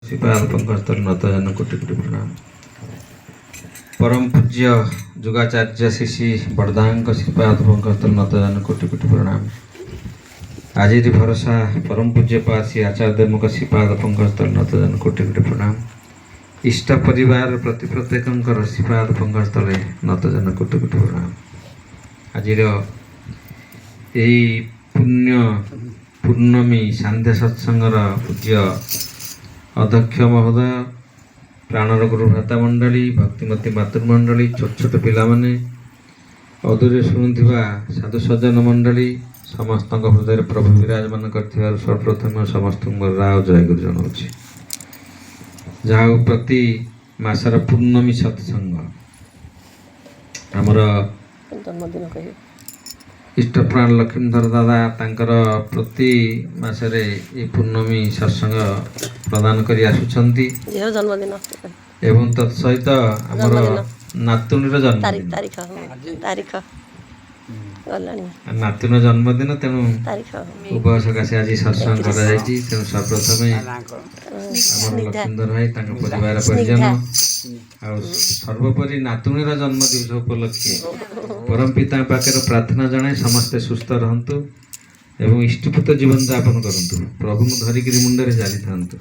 ଶ୍ରୀପାଦ ପଙ୍କଜ ତଳେ ନତଜାନ କୋଟି କୋଟି ପ୍ରଣାମ। ପରମ ପୂଜ୍ୟ ଯୁଗାଚାର୍ଯ୍ୟ ଶ୍ରୀ ଶ୍ରୀ ବଡ଼ଦାଙ୍କ ଶ୍ରୀପାଦ ପଙ୍କଜ ତଳେ ନତଜାନ କୋଟି କୋଟି ପ୍ରଣାମ। ଆଜିର ଭରସା ପରମ ପୂଜ୍ୟପାଦ ଶ୍ରୀ ଆଚାର୍ଯ୍ୟ ଦେବଙ୍କ ଶ୍ରୀପାଦ ପଙ୍କଜ ତଳେ ନତଜାନ କୋଟି କୋଟି ପ୍ରଣାମ। ଇଷ୍ଟ ପରିବାର ପ୍ରତି ପ୍ରତ୍ୟେକଙ୍କର ଶ୍ରୀପାଦ ପଙ୍କଜ ତଳେ ନତଜାନ କୋଟି କୋଟି ପ୍ରଣାମ। ଆଜିର ଏଇ ପୁଣ୍ୟ ପୂର୍ଣ୍ଣମୀ ସାନ୍ଧ୍ୟ ସତ୍ସଙ୍ଗର ପୂଜ୍ୟ ଅଧ୍ୟକ୍ଷ ମହୋଦୟ, ପ୍ରାଣର ଗୁରୁ ଭ୍ରାତା ମଣ୍ଡଳୀ, ଭକ୍ତିମତୀ ମାତୃମଣ୍ଡଳୀ, ଛୋଟ ଛୋଟ ପିଲାମାନେ, ଅଦୂରରେ ଶୁଣୁଥିବା ସାଧୁ ସଜ୍ଜନ ମଣ୍ଡଳୀ, ସମସ୍ତଙ୍କ ହୃଦୟରେ ପ୍ରଭୁ ବିରାଜମାନ କରିଥିବାରୁ ସର୍ବପ୍ରଥମେ ସମସ୍ତଙ୍କୁ ମୋର ରାଓ ଜୟଗୁରୁ ଜଣାଉଛି। ଯାହା ହଉ, ପ୍ରତି ମାସର ପୂର୍ଣ୍ଣମୀ ସତ୍ସଙ୍ଗ ଆମର ଜନ୍ମଦିନ କହିବେ। ଇଷ୍ଟପ୍ରାଣ ଲକ୍ଷ୍ମୀଧର ଦାଦା ତାଙ୍କର ପ୍ରତି ମାସରେ ଏହି ପୂର୍ଣ୍ଣମୀ ସତ୍ସଙ୍ଗ ପ୍ରଦାନ କରି ଆସୁଛନ୍ତି। ଝିଅର ଜନ୍ମଦିନ। ଏବଂ ତତ୍ ସହିତ ଆମର ଜନ୍ମଦିନ। ନାତୁଣୀର ତାରିଖ। ଜନ୍ମଦିନ। ତାରିଖ, ହଁ, ତାରିଖ ଗଲାଣି। ନାତୁଣୀର ଜନ୍ମଦିନ, ତେଣୁ ତାରିଖ। ଉଭୟ ସକାଶେ ଆଜି ସତ୍ସଙ୍ଗ 31। କରାଯାଇଛି। ତେଣୁ ସର୍ବପ୍ରଥମେ ଆମର ସ୍ନିଗ୍ଧା। ଲକ୍ଷ୍ମୀଧର ଭାଇ, ତାଙ୍କ ପରିବାର ସ୍ନିଗ୍ଧା। ପରିଜନ ଆଉ ସର୍ବୋପରି ନାତୁଣୀର ଜନ୍ମ ଦିବସ ଉପଲକ୍ଷେ ପରମ ପିତାଙ୍କ ପାଖରେ ପ୍ରାର୍ଥନା ଜଣାଇ, ସମସ୍ତେ ସୁସ୍ଥ ରହନ୍ତୁ ଏବଂ ଇଷ୍ଟପୂତ ଜୀବନ ଯାପନ କରନ୍ତୁ, ପ୍ରଭୁଙ୍କୁ ଧରିକିରି ମୁଣ୍ଡରେ ଚାଲିଥାନ୍ତୁ।